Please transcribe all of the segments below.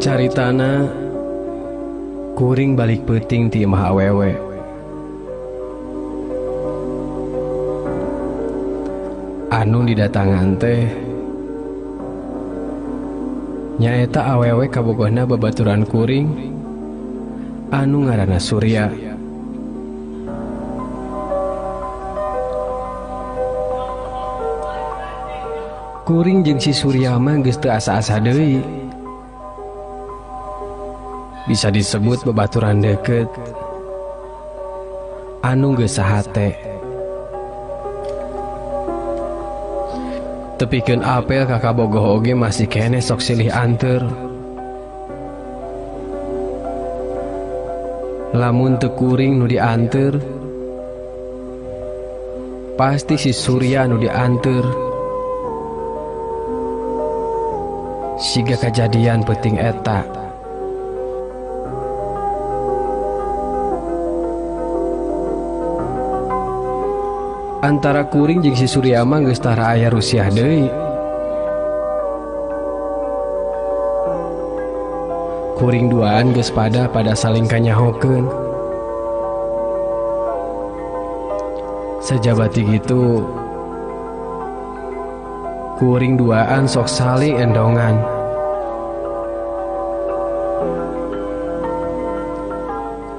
Caritana kuring balik peuting ti imah awewe. Anu didatangan teh nyaeta awewe kabogohna babaturan kuring anu ngaranna Surya. Kuring jeung si Surya mah geus teu asa-asa deui. Bisa disebut babaturan deket anu geus sahate. Tepikeun apel ka kabogoh oge masih keneh sok silih anteur. Lamun teu kuring nu dianteur, pasti si Surya nu dianteur. Siga kajadian peuting eta. Antara kuring jeung si Surya mah geus tara aya rusiah deui. Kuring duaan geus pada saling kanyahokeun. Sajabati gitu, kuring duaan sok saling endongan.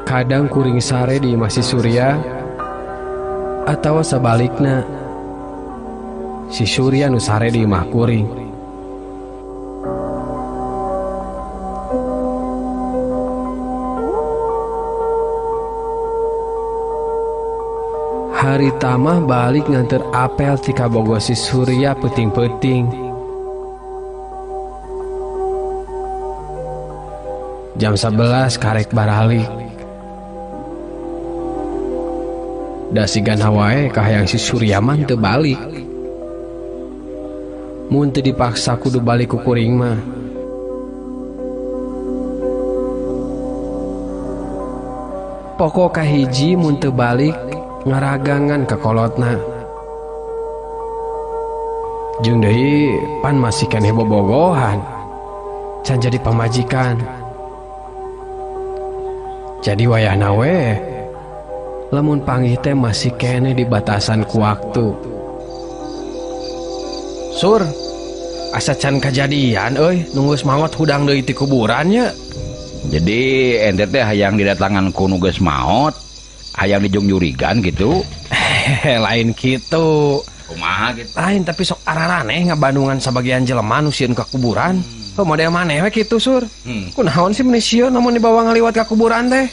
Kadang kuring sare di imah si Surya, atau sebalikna si Surya nu sare di imah kuring. Hari tamah balik nganter apel ti kabogoh si Surya peuting-peuting. Jam 11 karek baralik. Da sigan hawae kahayang si Surya mah teu balik. Mun teu dipaksa kudu balik ku kuring mah. Pokok kahiji mun teu balik ngaragangan ka kolotna. Jeung deui pan masih keneh bobogohan. Can jadi pamajikan. Jadi wayahna we lamun panggih teh masih keneh di batasan ku waktu. Sur, asa can kajadian euy, nu geus maot hudang deui ti kuburan nya. Jadi ente teh hayang didatangan ku nu geus maot, hayang dijungjurigan gitu. Lain kitu. Kumaha gitu? Lain tapi sok araraneh ngabandungan sabagian jelema nu sieun ka kuburan. Oh, model maneh we kitu, Sur. Kunaon sih meni sieun lamun dibawa ngaliwat ka kuburan teh?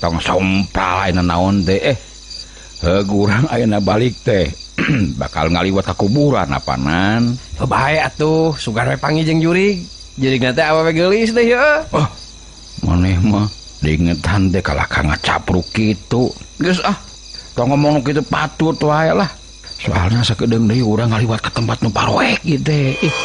Tong sompral ayeuna naon teh. Heug urang ayeuna balik teh bakal ngaliwat ka kuburan apanan. Heuh bae atuh, sugan we panggih jeung jurig. Jurigna teh awewe geulis teh heuh. Oh, maneh mah diingetan teh kalah ka ngacapruk kitu. Geus ah, tong ngomong kitu patut wae lah. Soalna sakedeung deui urang ngaliwat ka tempat nu paroek ieu teh. Ih.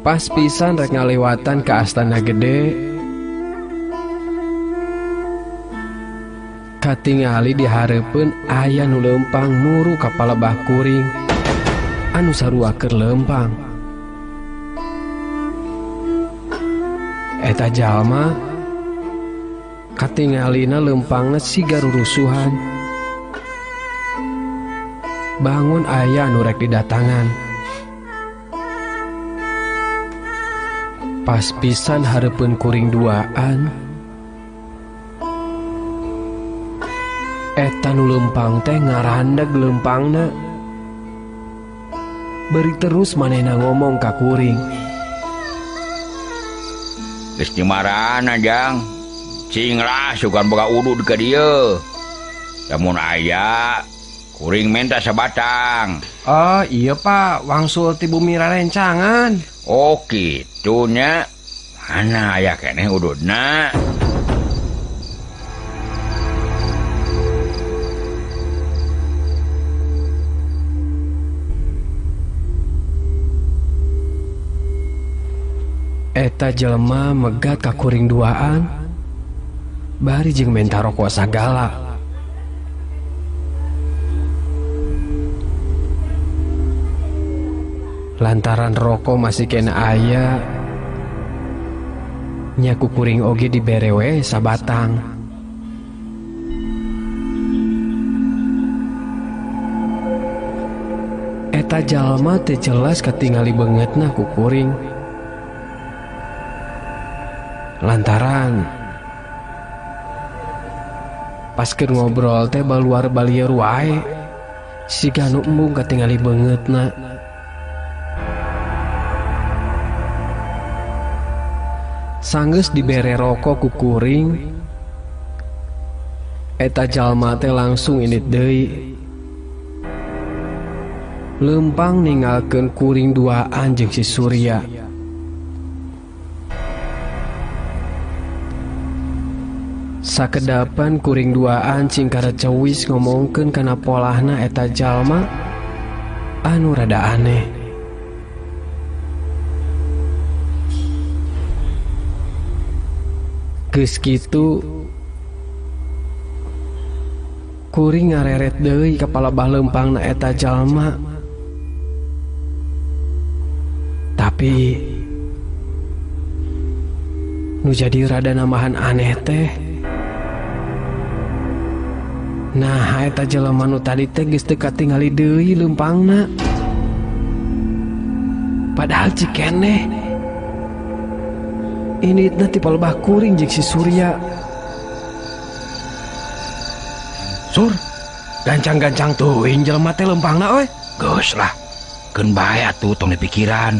Pas pisan rek ngaliwatan ke Astana Gede, katingali di hareupeun aya nu leumpang muru ka palebah kuring anu sarua keur leumpang. Eta jalma katingalina leumpangna siga rurusuhan. Bangun aya nu rek didatangan. Pas pisan hareupeun kuring duaan, eta nu leumpang teh ngarandeg leumpangna. Beri terus manehna ngomong ka kuring. Geus dimarana jang. Cing lah sugan boga udud ka dieu. Lamun aya kuring menta sabatang. Oh iya Pak, wangsul ti bumi rarencangan. Oh kitu nya. Mana aya keneh ududna? Eta jelema megat ka kuring duaan bari jeung menta rokok sagala. Lantaran rokok masih kena aya, nya ku kuring oge dibere we sabatang. Eta jalma teu jelas katingali beungeutna ku kuring. Lantaran pas keur ngobrol teh baluar balieur wae, siga nu embung katingali beungeutna. Sanggeus dibere rokok ku kuring, eta jalma teh langsung indit deui. Leumpang ninggalkeun kuring duaan jeung si Surya. Sakedapan kuring duaan cing karecewis ngomongkeun kana polahna eta jalma anu rada aneh. Geus kitu kuring ngareret deui ka palebah leumpangna eta jalma. Tapi nu jadi rada namahan aneh teh, nah eta jelema nu tadi teh geus teu katingali deui leumpangna. Padahal cikeneh inditna ti palebah kuring jeung si Surya. Sur, gancang-gancang teuing jelema teh leumpangna euy. Geus lah, keun bae atuh tong dipikiran.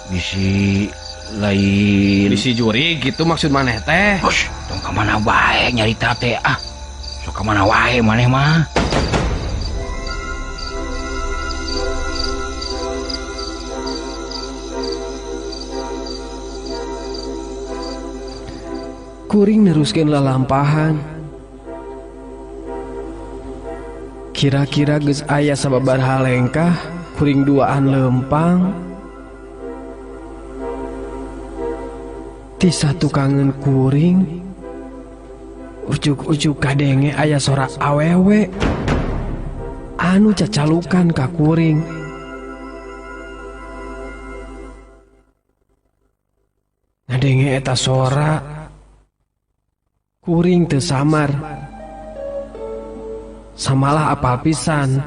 Bisi lain bisi jurig gitu maksud maneh teh. Hush, tong ka mana bae nyarita teh ah. Sok ka mana wae maneh mah. Kuring neruskeun lalampahan. Kira-kira geus aya sababaraha lengkah kuring duaan leumpang. Ti satukangeun kuring, ujuk-ujuk kadenge aya sora awewe anu cacalukan ka kuring. Ngadenge eta sora, kuring teu samar. Samalah apal pisan.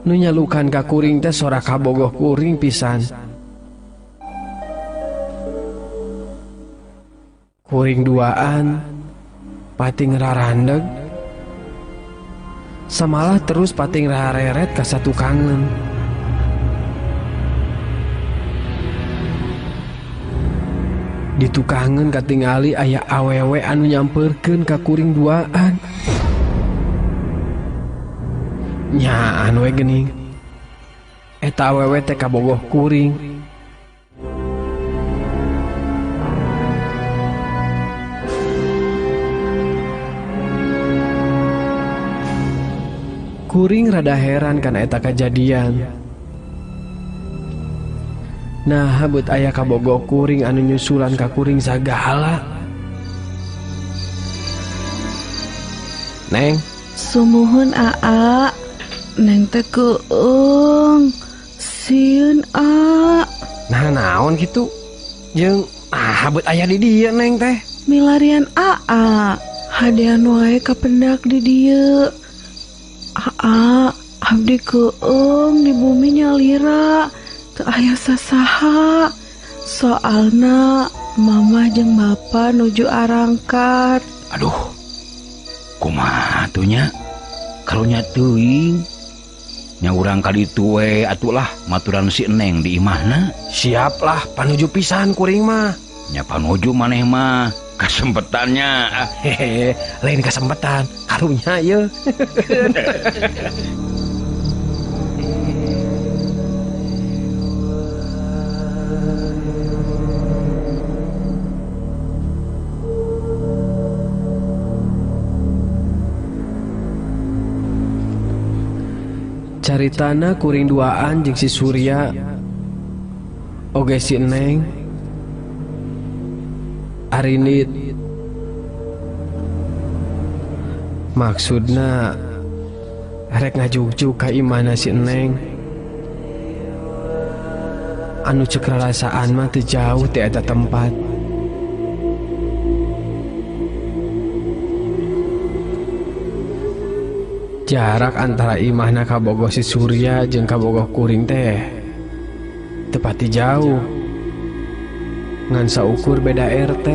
Nu nyalukan ka kuring teh sora kabogoh kuring pisan. Kuring duaan pating rarandeg, samalah terus pating rareret ka satukangeun. Di tukangeun katingali aya awewe anu nyamperkeun ka kuring duaan. Nyaan we geuning, eta awewe teh kabogoh kuring. Kuring rada heran kana eta kajadian. Nah, beut aya kabogoh kuring anu nyusulan ka kuring sagala. Neng, sumuhun aa, neng teh keung sieun aa. Nah, naon kitu? Jeung beut aya di dieu neng teh. Milarian aa, hadean wae kapendak di dieu. Aa, abdi keung di bumi nyalira, teu aya sasaha. Soalna mama jeung bapa nuju arangkat. Aduh, kumaha tuh nya? Karunya teuing. Nya urang kali itu we atulah maturan si Neng di imahna. Siap lah panuju pisan kuring mah. Nya panuju maneh mah kasempetannya. Hehe, lain kasempetan, karunya ieu. Caritana kuring duaan jeung si Surya oge si Neng arinit maksudna rek ngajugjug ka imahna si Neng anu cek rarasaan mah teu jauh ti eta tempat. Jarak antara imahna kabogoh si Surya jeung kabogoh kuring teh tepati jauh, ngan saukur beda RT.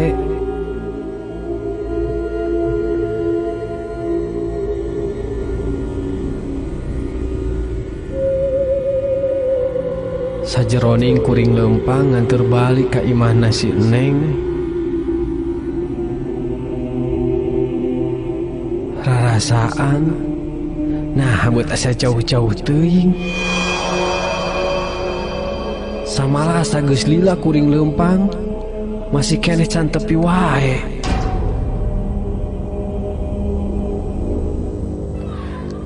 Sajeroning kuring lempang nganteur balik ka imahna si Neng. Rarasaan nah buat asa jauh-jauh teuing. Samalah asa geus lila kuring lempang masih keneh can tepi wae.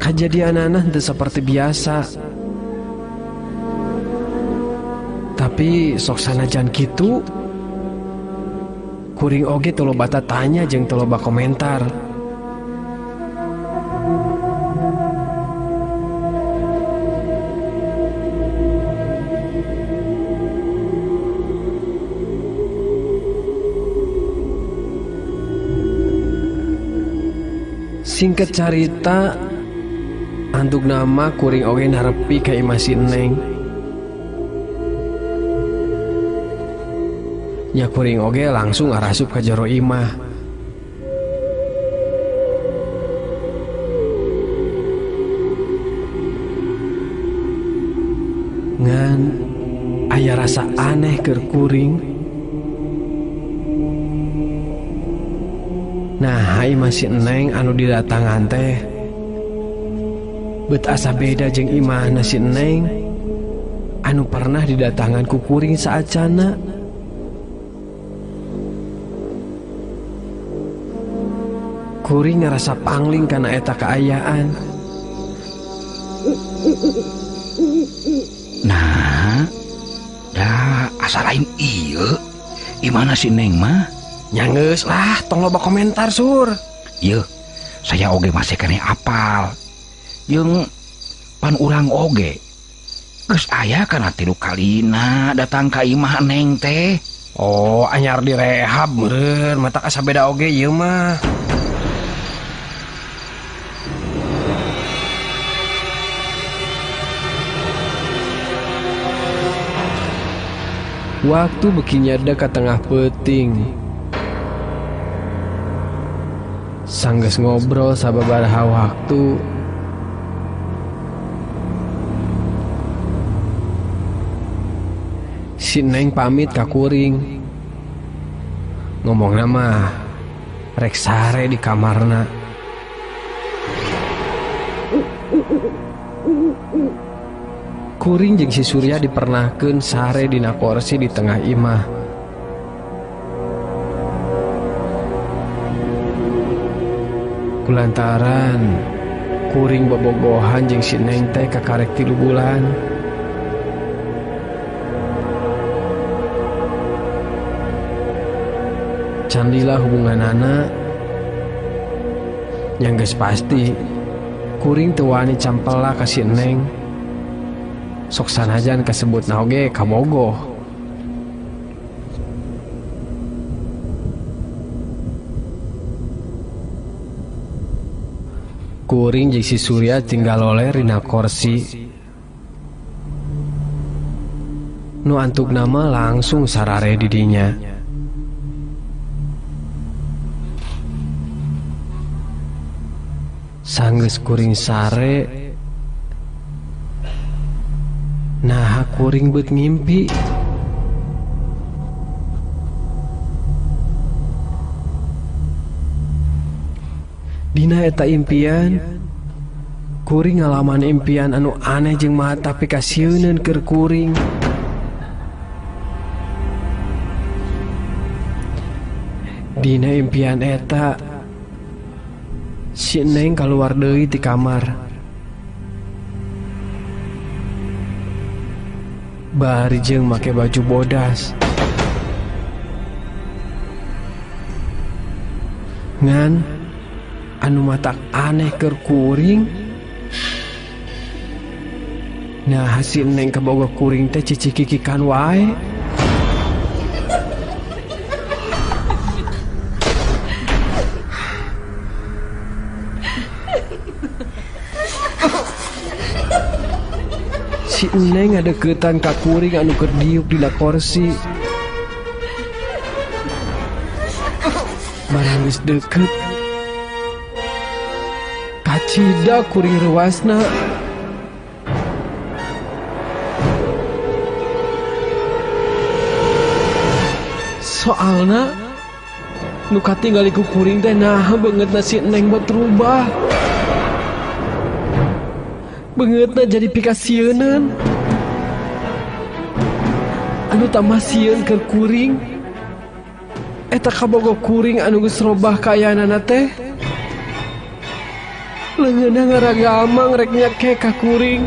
Kajadianana henteu saperti biasa. Tapi sok sanajan kitu kuring oge teu loba tatanya jeung teu loba komentar. Singkat carita, antuk nama kuring oge narepi ka imah si Neng. Nya kuring oge langsung arasup ka jero imah. Ngan aya rasa aneh keur kuring. Nah, imah si Neng anu didatangan teh bet asa beda jeung imahna si Neng anu pernah didatangan ku kuring saacana. Kuring ngarasa pangling kana eta kaayaan. Nah, dah asa lain ieu imahna si Neng mah. Nya geus lah, tong loba komentar sur. Yeuh, saya oge masih keneh apal. Jeung pan urang oge geus aya kana 3 kalina datang ka imah Neng teh. Oh, anyar direhab meureun, matak asa beda oge ieu mah. Waktu beuki nyada ka tengah peuting. Sanggeus ngobrol sababaraha waktu, si Neng pamit ka kuring. Ngomongna mah rek sare di kamarna. Kuring jeung si Surya dipernahkeun sare dina korsi di tengah imah. Kulantaran kuring bobogohan jeung si Neng teh kakarek 3 bulan. Can lila hubunganana yang geus pasti kuring teu wani campela ka si Neng. Sok sanajan kasebutna oge kabogoh. Kuring jeung si Surya tinggal loler dina korsi. Nu antukna mah langsung sarare di dinya. Sanggeus kuring sare, Nah kuring beut ngimpi. Dina eta impian, kuring ngalaman impian anu aneh jeung mata pikasieuneun keur kuring. Dina impian eta, si Neng kaluar deui ti kamar. Bari jeung make baju bodas. Ngan anu matak aneh keur kuring. Nah hasil Neng kaboga kuring teh cicikikikan wae. Si Neng ngadeukeutan ka kuring anu keur diuk dina korsi. Barang geus deukeut, kacida kuring reuasna. Soalna nu katinggali ku kuring teh naha beungeutna si Neng bet rubah. Beungeutna jadi pikasieuneun. Anu tambah sieun keur kuring eta kabogo kuring anu geus robah kaayaanana teh. Leungeunna ngaragamang rek nyekek ka kuring.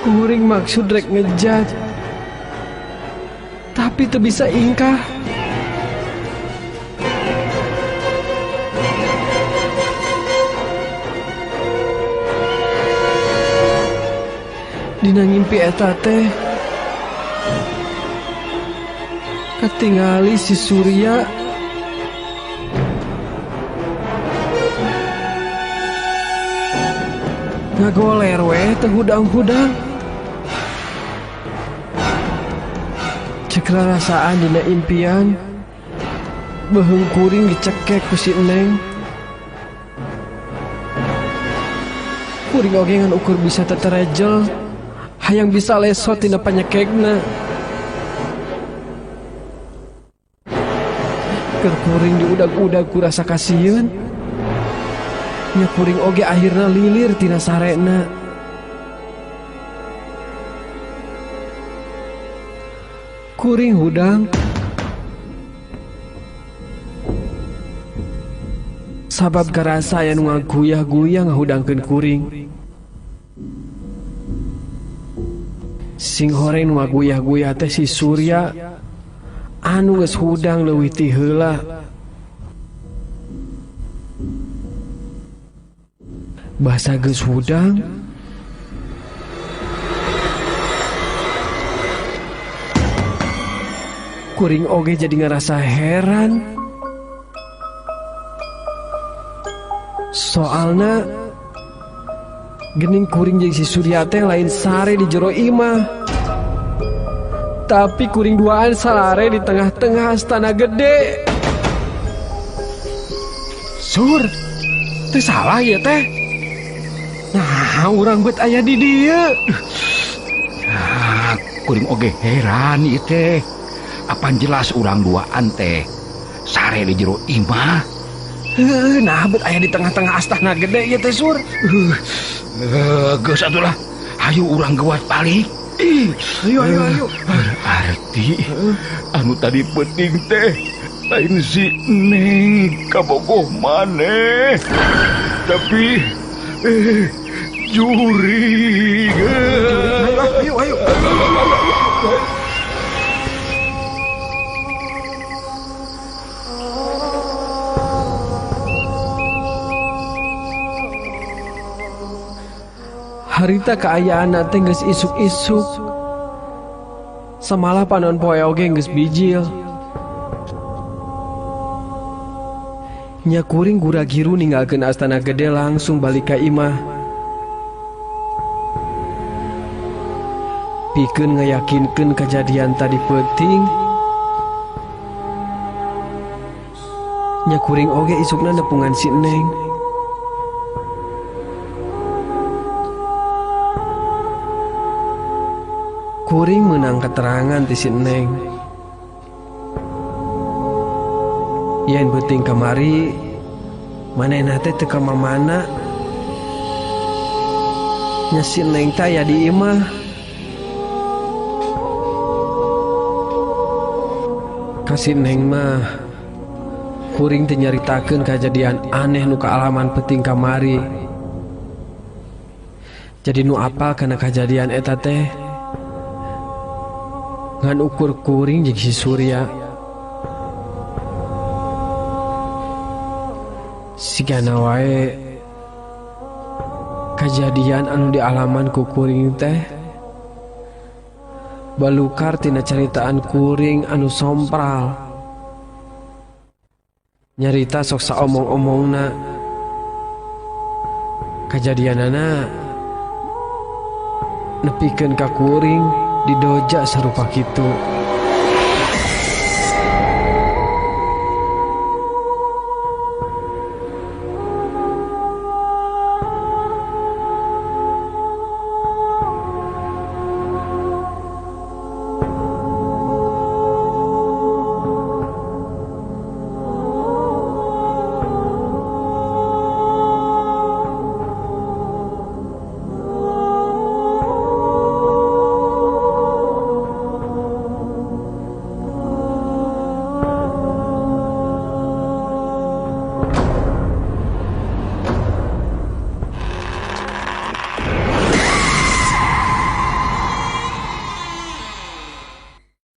Kuring maksud rek ngejaj, tapi teu bisa ingkah. Dina ngimpi eta teh katingali si Surya ngagoler we teu hudang-hudang. Cek rarasaan dina impian, beuheung kuring dicekek ku si Neng. Kuring oge ngan ukur bisa teterejel, hayang bisa lesot tina panyekekna. Keur kuring diudag-udag ku rasa kasieun. Nya kuring oge akhirna lilir tina sarena. Kuring hudang sabab karasa aya nu ngaguyah-guyah ngahudangkeun kuring. Sing horeng nu ngaguyah-guyah teh si Surya anu geus hudang leuwih ti heula. Basa geus hudang, kuring oge jadi ngerasa heran. Soalna gening kuring jeung si Surya teh lain sare di jero imah, tapi kuring duaan salare di tengah-tengah astana gede. Sur, teh salah ya teh. Nah, urang bet aya di dieu. Nah, kuring oge heran ieu teh. Apan jelas urang duaan teh sare di jero imah. Heuh, nah bet aya di tengah-tengah astana gede ieu teh, Sur. Geus atuh lah. Hayu urang geuwat balik. Ayo ayo ayo. Berarti anu tadi penting teh lain si Neng kabogoh maneh, tapi jurig. Ayo ayo. Harita kaayaan teh geus isuk-isuk. Samalah panon poe oge geus bijil. Nya kuring gura-giru ninggalkeun astana gede langsung balik ka imah. Pikeun ngayakinkeun kejadian tadi peuting. Nya kuring oge isukna nepungan si Neng. Kuring menang keterangan ti si Neng. Yen beuting kamari manehna teh teu ka mamana. Nya si Neng teh aya di imah. Ka si Neng mah kuring teu nyaritakeun kajadian aneh nu kaalaman peuting kamari. Jadi nu apal kana kajadian eta teh ngan ukur kuring jeung si Surya. Sigana wae kajadian anu dialaman ku kuring teh balukar tina caritaan kuring anu sompral. Nyarita sok saomong-omongna. Kajadianana nepikeun ka kuring didoja sarupa kitu.